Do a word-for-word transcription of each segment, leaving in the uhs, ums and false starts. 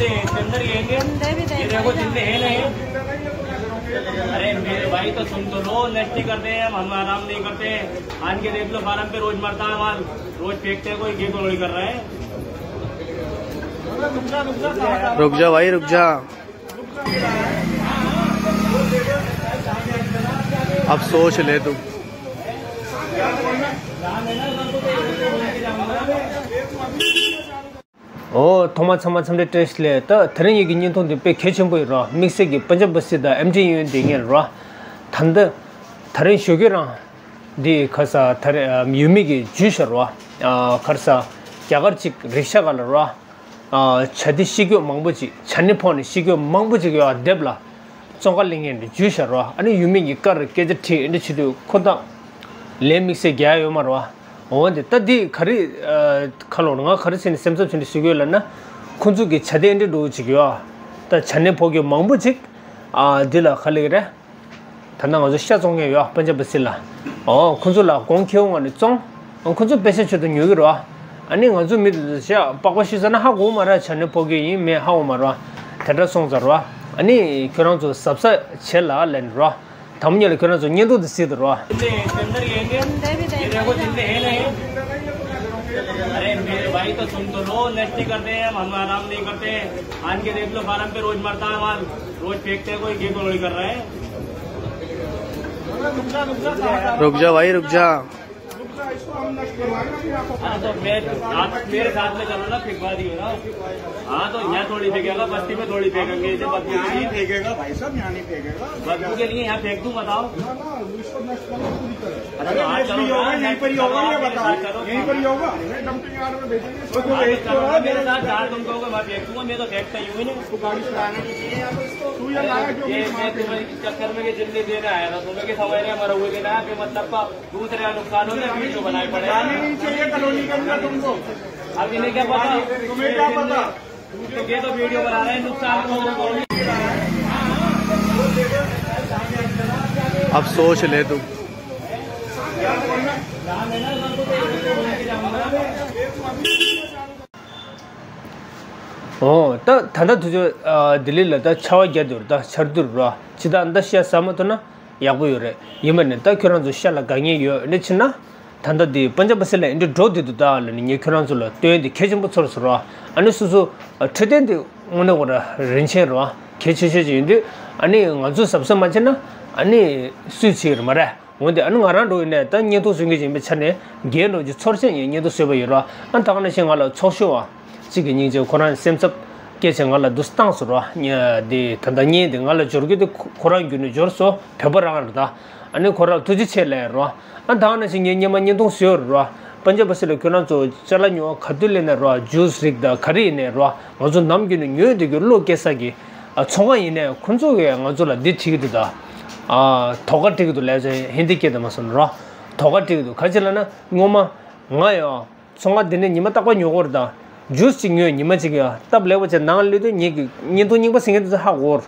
अंदर ये ये देखो, जिंदे है नहीं। अरे मेरे भाई, तो सुन तो लो, नेक्स्ट नहीं करते हैं हम, हम आराम नहीं करते हैं। आन के देख लो, फार्म पे रोज मरता है माल, रोज फेंकते हैं, कोई गेंद थोड़ी कर रहा है। रुक जा भाई, रुक जा। अब सोच ले तू। ཨོ། ཐོག་མ་ཚང་མ་འཚམས་འདྲི་བཀྲ་ཤིས་བདེ་ལེགས། ད་དེ་རིང་ཡི་གི་བརྙན་ཐུང་འདི་དཔེ་གལ་ཆེན་པོ་ཡིན་རོ། དམིགས་བསལ་གྱི་པན་ཇབ་སི་དང་ཨེམ་ཊི་ཡུ་ཨེན་དེ་ངེད་རོ། ད་ལྟ་ད་རིང་ཞོགས་ཀས་རང་འདི་ཁ་ས་ད་རེ་ཡུལ་མི་གི་ཇུས་ཤར་རོ། ཁར་ས་རྒྱ་གར་གཅིག་རིག་ཤ་ག་ལ་རོ། བྱ་དེ་ཤི་གྱོད་མང་པོ་ཅིག་བྱ་ནི་ཕོག་ནི་ཤི་གྱོད་མང་པོ་ཅིག་ཡོད་སྡེབ་ལ། བཙོང་ཁ་ལེན་མཁན་དེ་ཇུས་ཤར་རོ། ཨ་ནི་ཡུལ་མི་གི་ཀར་སྐད་ཆ་དྲིས་འདི་བྱེད་དུས་ཁོ་ད་ལན་དམིགས་བསལ་རྒྱག་ཡོད་མ་རོ། འོ་འདི་ད་འདི་ག་རེ། ཁ་ལོ་ང་ག་རེ་བྱས་ནས་སེམས་འཚབ་བྱས་ནས་ཞུ་གི་ཡོད་ལབ་ན། ཁོང་ཚོ་གི་བྱ་དེ་འདི་འགྲོ་ཅིག་ཡོད། ད་བྱ་ནི་ཕོག་གི་མང་པོ་ཅིག་འདི་ལ་ག་ལེ་རེད། ད་ནང་ང་ཚོ་ཤ་བཙོང་མཁན་ཡོད་པན་ཇབ་སི་ལ། འོ་ཁོང་ཚོ་ལ་གོང་ཁེ་བོ་ངང་ནས་བཙོང་། ཁོང་ཚོ་པེ་ཤ་ཆོད་དུ་ཉོ་གི་རོ། ཨ་ནི་ང་ཚོ་མི་དེ་ཚོ་ཤ་པགས་པ་ཤི་ཟ་ན་ཧ་གོ་མ་ར། བྱ་ནི་ཕོག་གི་ཡིན་མེད་ཧ་གོ་མ་རོ། དེ་འདྲ་སོང་ཚར་རོ། ཨ་ནི་ཁྱོད་རང་ཚོ་གཟབ་གཟབ་བྱེད་ལ་ལན་རོ། དམ་ཉེ་ལ་ཁྱོད་རང་ཚོ་བརྙན་ཐུང་དེ་གཟིགས་དུ་རོ། अंदर ये ये देखो, जिंदे है नहीं। अरे मेरे भाई, तो सुन तो लो, नेक्स्ट नहीं करते हैं हम, हम आराम नहीं करते हैं। आन के देख लो, फार्म पे रोज मरता है माल, रोज फेंकते हैं, कोई गेंद थोड़ी कर रहा है। रुक जा भाई, रुक जा। हाँ, तो मैं, आप मेरे साथ में चलो ना, फेंकवा दियो ना। हाँ, तो यहाँ थोड़ी फेंकेगा, बस्ती में थोड़ी फेंकेंगे, इसे बदबू के लिए। फेंकेगा भाई साहब, यहाँ नहीं फेंकेगा। बदबू के लिए यहाँ फेंक दूँ, बताओ। ना, ना, इसको नष्ट करो पूरी तरह। अरे, अरे, आज नष्ट भी होगा, यहीं पर ही होगा, ये बताओ। यहीं पर ही होगा। डंपिंग यार्ड में भेजेंगे इसको। हाँ, तो चलो, मेरे साथ चार तुम कहोगे, मैं फेंक दूंगा, मैं तो फेंकता ही हूँ ना। तो गाड़ी चलाने की चीज़ें यहाँ पर इसको। तू ये लाया क्यों? ये, ये तुम्हें चक्कर में के जिंदे देना है ना, तुम्हें के सवाल है, मरा हुए देना है, फिर मतलब का दूसरे का नुकसान हो गया, वीडियो बनाए पड़े। जाने नहीं चाहिए कॉलोनी के अंदर तुमको। अब इन्हें क्या पता? तुम्हें क्या पता? तो ये तो वीडियो बना रहे हैं, नुकसान को। अब सोच ले तू। ཨོ། ད་ད་ལྟ་དུས་ཚོད་ལྡི་ལི་ལ་ད་ཆར་པ་བརྒྱབ་འདུག་ད་ཆར་དུས་ར། ཕྱི་ཟླ་འདི་ཤ་ཟ་མ་ཐུབ་ན་ཡག་པོ་ཡོད་རེད། ཡིན་པ་ནི་ད་ཁྱོད་རང་ཚོ་ཤ་ལ་དགའ་ཉེ་ཡོད་ནི་ཕྱིན་ན། ད་ལྟ་འདི་པན་ཇབ་སི་ལ་འདི་འགྲོ་བསྡད་འདུག་ད་ལ་ནི་ངས་ཁྱོད་རང་ཚོ་ལ་སྟོན་འདི་གལ་ཆེན་པོ་ཚོར་སོང་ར། ཨ་ནི་སོ་སོ་འཕྲོད་བསྟེན་འདི་དངོས་གནས་ཁོ་ར་རིན་ཆེན་ར་གལ་ཆེ་ཤོས་ཅིག་ཡིན་དུས། ཨ་ནི་ང་ཚོ་གཟབ་གཟབ་མ་བྱས་ན་ཨ་ནི་སུས་བྱེད་ཀྱི་རེད་མ་རེད། འོན་ཏེ་ཨ་ནི་ང་རང་འགྲོ་ཡིན་ནས་ད་བརྙན་ཐུང་བཟོ་མཁན་ཅིག་ཡིན་པའི་ཆ་ནས་རྒན་འགྲོ་གི་ཚོར་ཤེས་ཡིན། བརྙན་ཐུང་བཟོས་པ་ཡིན་ར། ཨ་ད་ག་ནང་བཞིན་ང་ལ་ཚོགས་ཞུགས་པ་གཅིག་གི་སྙིང་རྗེ་ཁོ་རང་སེམས་འཚབ་སྐྱེས་བྱས་ང་ལ་འདུག་བཏང་སོང་ར། འདི་ད་ལྟ་བརྙན་འདི་ང་ལ་འབྱོར་རྒྱུ་དེ་ཁོ་རང་བརྒྱུད་ནས་འབྱོར་སོང་། བོད་པ་རང་རེད་ད། ཨ་ནི་ཁོ་རང་ཐུགས་རྗེ་ཆེ་ལབ་ར། ཨ་ད་ག་ནང་བཞིན་ངས་སྔོན་མ་བརྙན་ཐུང་བཟོས་ཡོད་ར། པན་ཇབ་སི་ལ་ཁྱོད་རང་ཚོ་ཅ་ལག་ཉོ་བ་ག་དུས་སླེབས་ནས་ར། ཇུས་རིགས་དང་ག་རེ་ཡིན་ནས་ར། ང་ཚོ་ནམ་རྒྱུན་ནས་ཉོས་བསྡད་རྒྱུ་བློ་སྐྱེ་ས་གི་ཨ་ཚོང་ཁང་ཡིན་ནས་ཁོང་ཚོ་གིས་ང་ཚོ་ལ་འདི་བྲིས་ཀྱི་འདུག་ད། ཨ་དོ་ཁ་བྲིས་ཀྱི་འདུག་ལབ་ཙང་ཧིན་དི་སྐད་དུ་མ་སོང་ར། དོ་ཁ་བྲིས་ཀྱི་འདུག་ག་ཅི་ལབ་ན་སྔོན་མ་ང་ཡང་ཚོང་ཁང་འདི་ནས་ཉི་མ་རྟག་པར་ཉོ་གི་ཡོད་རེད་ད། ཇུས་ཅིག་ཉོས་ཉི་མ་གཅིག་ཡང་སྟབས་ལེགས་པ་བྱས་ནང་སླེབས་དུས་ངེད་ཀྱི་བརྙན་ཐུང་རྙིང་པ་ཟེར་མཁན་དེ་ཚོ་ཧ་གོ་ར།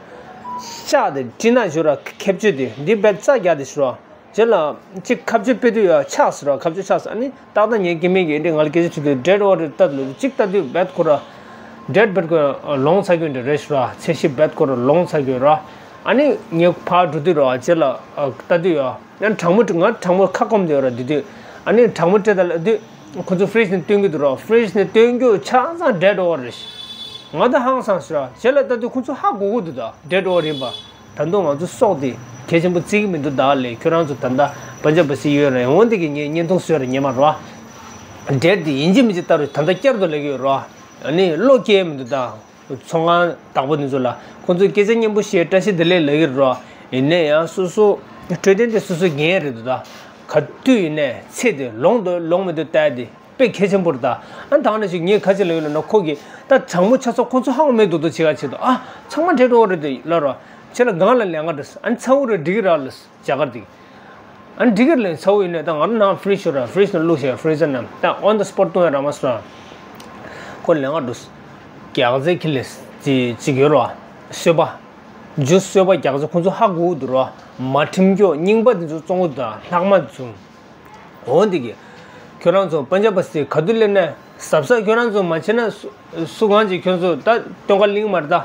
ཤག་དེ་སྤྲིན་ནག་ཞུ་ར། ཁེབས་གཅོད་དེ་འདི་བས་རྩ་རྒྱག་དེ་ཞུ་ར། རྗེས་ལ་གཅིག་ཁ་གཅོད་སྤེལ་དུས་ཡ་ཆག་ཟེར་བ། ཁ་གཅོད་ཆག་ཟེར། ཨ་ནི་ཏག་ཏག་ངའི་སྐྱེ་དམན་གྱིས་འདི་ང་ལ་སྐད་ཆ་དྲིས་དུས་ཌེ་ཊི་ཨོ་རེ་ལྟ་དུས་གཅིག་ལྟ་དུས་བད་ཁོ་ར་ཌེ་ཊི་བད་ཁོ་ར་ལོངས་ཚར་རྒྱུ་འདྲ་རེད་ཞུ་ར། ཚད་གཞི་བད་ཁོ་ར་ལོངས་ཚར་རྒྱུ་ར། ཨ་ནི་ངས་ཕར་འགྲོ་དུས་ར་རྗེས་ལ་ལྟ་དུས་ཡ་ཡང་གྲང་མོ་ང་གྲང་མོ་ཁ་སྐོམ་དུས་ཡ་ར་དེ་དུས་ཨ་ནི་གྲང་མོ་སྤྲད་ད་ལ་དུས་ཁོ་ཚོ་ཕི་རིཇ་ནས་སྟོན་གྱི་འདུག་ར། ཕི་རིཇ་ནས་སྟོན་རྒྱུ་ཆ་ཚང་ཌེ་ཊི་ཨོ་རེད། ང་ད་ཧང་སངས་ཞུ་ར། རྗེས་ལ་ལྟ་དུས་ཁོ་ཚོ་ཧ་གོ་གི་འདུག་ད་ཌེ་ཊི་ཨོ་རེད་པ། ད་དུང་ང་ཚོ་སྲོག་དེ་གལ་ཆེན་པོ་བརྩི་གི་མི་འདུག་ད་ལས། ཁྱོད་རང་ཚོ་ད་ལྟ་པན་ཇབ་སི་ཡོད་རེད། འོན་ཏེ་གི་ངས་བརྙན་ཐུང་བཟོས་རེད་ཉན་མ་རོ། ཌེ་ཊི་དེ་ཡིན་གཅིག་མིན་གཅིག་ལྟ་རུ་ད་ལྟ་བསྐྱར་དུ་ལབ་ཀྱི་ཡོད་རོ། ཨ་ནི་བློ་སྐྱེ་མི་འདུག་ད། ཚོང་ཁང་བདག་པོ་དེ་ཚོ་ལ་ཁོང་ཚོས་སྐད་ཆ་སྙན་པོ་བཤད་བཀྲ་ཤིས་བདེ་ལེགས་ལབ་ཀྱི་རོ། ཡིན་ནའི་ཡང་སོ་སོ་འཕྲོད་བསྟེན་དེ་སོ་སོའི་འགན་རེད་འདུག་ད། ག་དུས་ཡིན་ནའི་ཚེ་དེ་ལོངས་འདུག་ལོངས་མི་འདུག་ལྟ་ཡ་དེ། དཔེ་གལ་ཆེན་པོ་རེད་ད། ཨ་ད་ག་ནང་བཞིན་ངས་ག་ཅི་ལབ་ཡོད་ལབ་ན། ཁོ་གིས་ད་གྲང་མོ་ཆ་ཚང་ཁོ་ཚོ་ཧ་གོ་མེད་འདུག་འདུག་བྱེད་ག་བྱེད་འདུག་ཨ་ཚང་མ་ཌེ་ཊི་ཨོ་རེད་དེ་ལབ་རོ། ཁྱེད་ལ་སྒང་ལ་ལས་ཀ་འདྲ་ཨ་ནི་ཚ་བོ་རེད་འགྲིག་གི་ར་ལབ་རྒྱ་གར་དེ། ཨ་ནི་འགྲིག་གི་རེད་ཚ་བོ་ཡིན་ནའི་ད་ང་རང་ནང་ཕི་རིཇ་ཤོར་ར། ཕི་རིཇ་ནང་བླུགས་བྱས་ཕི་རི་ཛར་ནང་ད་ཨོན་ད་སི་པོཊ་གཏོང་ཡ་རག་མ་སོང་ར། ཁོ་ལས་ཀ་འདྲ་རྒྱག་རྩེ་ཁི་ལེ་ཅི་ཅིག་ཡོད་རོ། སོལ་བ། ཇུས་སོལ་བ་རྒྱག་རྩེ་ཁོ་ཚོ་ཧ་གོ་གི་འདུག་རོ། མ་ཁྲིམས་སྐྱོ་རྙིང་པ་དེ་ཚོ་བཙོང་གི་འདུག་ད་ལྷག་མ་བཙོང་། འོ་འདི་གི། ཁྱོད་རང་ཚོ་པན་ཇབ་སི་ག་དུས་སླེབས་ནས། གཟབ་གཟབ་ཁྱོད་རང་ཚོ་མ་བྱེད་ན་སུ་སུ་གང་ཅིག་ཁྱོད་ཚོ་ད་སྟོན་ཁ་ལེན་གྱི་མ་རེད་ད།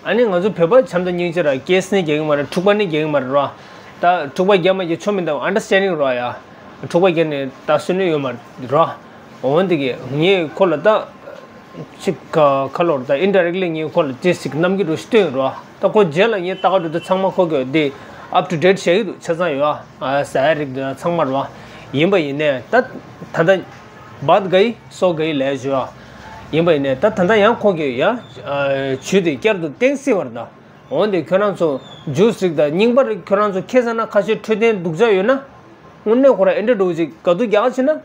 ཨ་ནི་ང་ཚོ་བོད་པ་བྱམས་དང་སྙིང་རྗེ་ར་ཀེས་ནི་རྒྱག་གི་མ་རེད། འཁྲུག་པ་ནི་རྒྱག་གི་མ་རེད་རོ། ད་འཁྲུག་པ་རྒྱག་མ་རྒྱག་ཆོ་མི་འདུག་ཨན་ཌར་སི་ཊེན་ཌིང་རོ་ཡ། འཁྲུག་པ་རྒྱག་ནས་ད་སུན་ནི་ཡོད་མ་རེད་རོ། འོན་ཏེ་གི་ངས་ཁོ་ལ་ད་ཅིག་ག་ཁ་ལོར་ད་ཨིན་ཌི་རེག་ལི་ངས་ཁོ་ལ་ཏིས་ཅིག་རྣམ་འགྱུར་རུ་སྟོན་རོ། ད་ཁོ་རྗེས་ལ་ངས་ལྟ་ག་འགྲོ་དུས་ཚང་མ་ཁོ་གི་འདི་ཨབ་ཊུ་ཌེཊ་བྱེད་ཀྱི་འདུག་ཆ་ཚང་ཡོད་ཨ། ཟ་ཡ་རིགས་འདི་ཚང་མ་རོ། ཡིན་པ་ཡིན་ནས་ད་ད་ད་བཱད་གའི་སོ་གའི་ལས་བྱོས་ཨ། ཡིན་པ་ཡིན་ནས་ད་ད་ད་ཡང་ཁོ་གི་ཡ་ཇུས་དེ་བསྐྱར་དུ་བསྟན་སྲིད་པ་རེད་ད། འོན་ཏེ་ཁྱོད་རང་ཚོ་ཇུས་རིགས་དང་རྙིང་པ་རིགས་ཁྱོད་རང་ཚོ་ཁེ་ས་ན་ཁ་ཤས་འཕྲོད་བསྟེན་སྡུག་ཅག་ཡོད་ན། དངོས་གནས་ཁོ་རང་ཨེ་འདྲ་འགྲོ་གི་ཅིག་ག་དུས་རྒྱག་ཕྱིན་ན།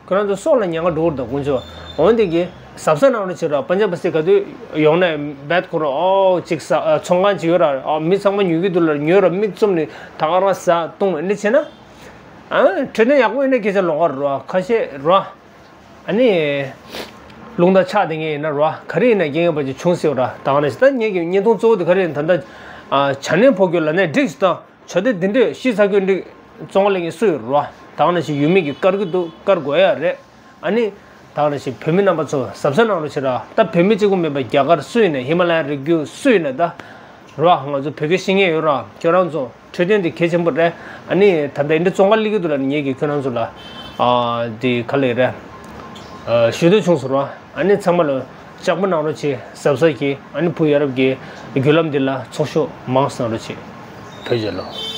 ཁྱོད་རང་ཚོ་སྲོག་ལ་ཉེན་ཁ་འགྲོ་གི་རེད་ད་དཀོན་མཆོག་འོན་ཏེ་གི་གཟབ་གཟབ་གནང་རོགས་བྱེད་རོགས། པན་ཇབ་པ་སི་ག་དུས་ཡོང་ན་བད་ཁོ་རང་ཨོ་ཅིག་ཟ་ཚོང་ཁང་ཅིག་ཡོད་ར། ཨོ་མི་ཚང་མ་ཉོ་གི་འདུག་ལ་ཉོས་ར་མིག་བཙུམ་ནས་ད་ག་རང་ཟ་བཏུང་ཨེ་འདྲ་བྱས་ན། ཨ་འཕྲོད་བསྟེན་ཡག་པོ་ཡོད་ན་སྐད་ཆ་ལོགས་ཀ་རོ་ཁ་ཤས་རོ། ཨ་ནི། རླུང་རྟ་ཆག་བསྡད་མཁན་ཡིན་ན་རོ། ག་རེ་ཡིན་ན་རྐྱེན་ངན་པ་ཅིག་བྱུང་སྲིད་པ་ར། ད་ག་ནང་བཞིན་ད་ངེད་ཀྱི་བརྙན་ཐུང་གཙོ་བོ་དེ་ག་རེ་ཡིན་ད་ལྟ། ཨ་བྱ་ནན་ཕོ་རྒྱུད་ལ་ནས་འགྲིག་ཞིག་དང་བྱ་དེ་འདི་འདྲས་ཤི་ཚ་རྒྱུ་འགྲིག་བཙོང་བ་ལེན་མཁན་སུ་ཡོད་རོ། ད་ག་ནང་བཞིན་ཡུལ་མི་གིས་བཀར་གྱི་འདུག་བཀར་དགོས་ཡ་རེད། ཨ་ནི། ད་ག་ནང་བཞིན་བོད་མི་རྣམ་པ་ཚོ་གཟབ་གཟབ་གནང་རོགས་བྱེད་ར། ད་བོད་མི་གཅིག་པུ་མིན་པ་རྒྱ་གར་སུ་ཡིན་ན་ཧི་མ་ལ་ཡ་རི་རྒྱུད་སུ་ཡིན་ན་ད། རོ་ང་ཚོ་བོད་སྐད་ཤེས་མཁན་ཡོད་ར། ཁྱོད་རང་ཚོ། འཕྲོད་བསྟེན་དེ་གལ་ཆེན་པོ་རེད། ཨ་ནི་ད་ལྟ་འདི་བཙོང་ག་སླེབས་ཀྱི་འདུག་ལ་ནི་ངེད་ཀྱིས་ཁྱོད་རང་ཚོ་ལ་ཨ་འདི་ག་ལེ་རེད། ཨ་ཞུ་འདོད་བྱུང་སོང་ར། ཨ་ནི་ཚང་མ་ལ་ལྕགས་པོ་གནང་རོགས་བྱེད་གཟབ་གཟབ་གྱིས། ཨ་ནི་བུ་ཡ་རབས་ཀྱི་བརྒྱུད་ལམ་འདི་ལ་ཚོགས་ཞུགས་མང་ཙམ་གནང་རོགས་བྱེད། བོད་རྒྱལ་ལོ།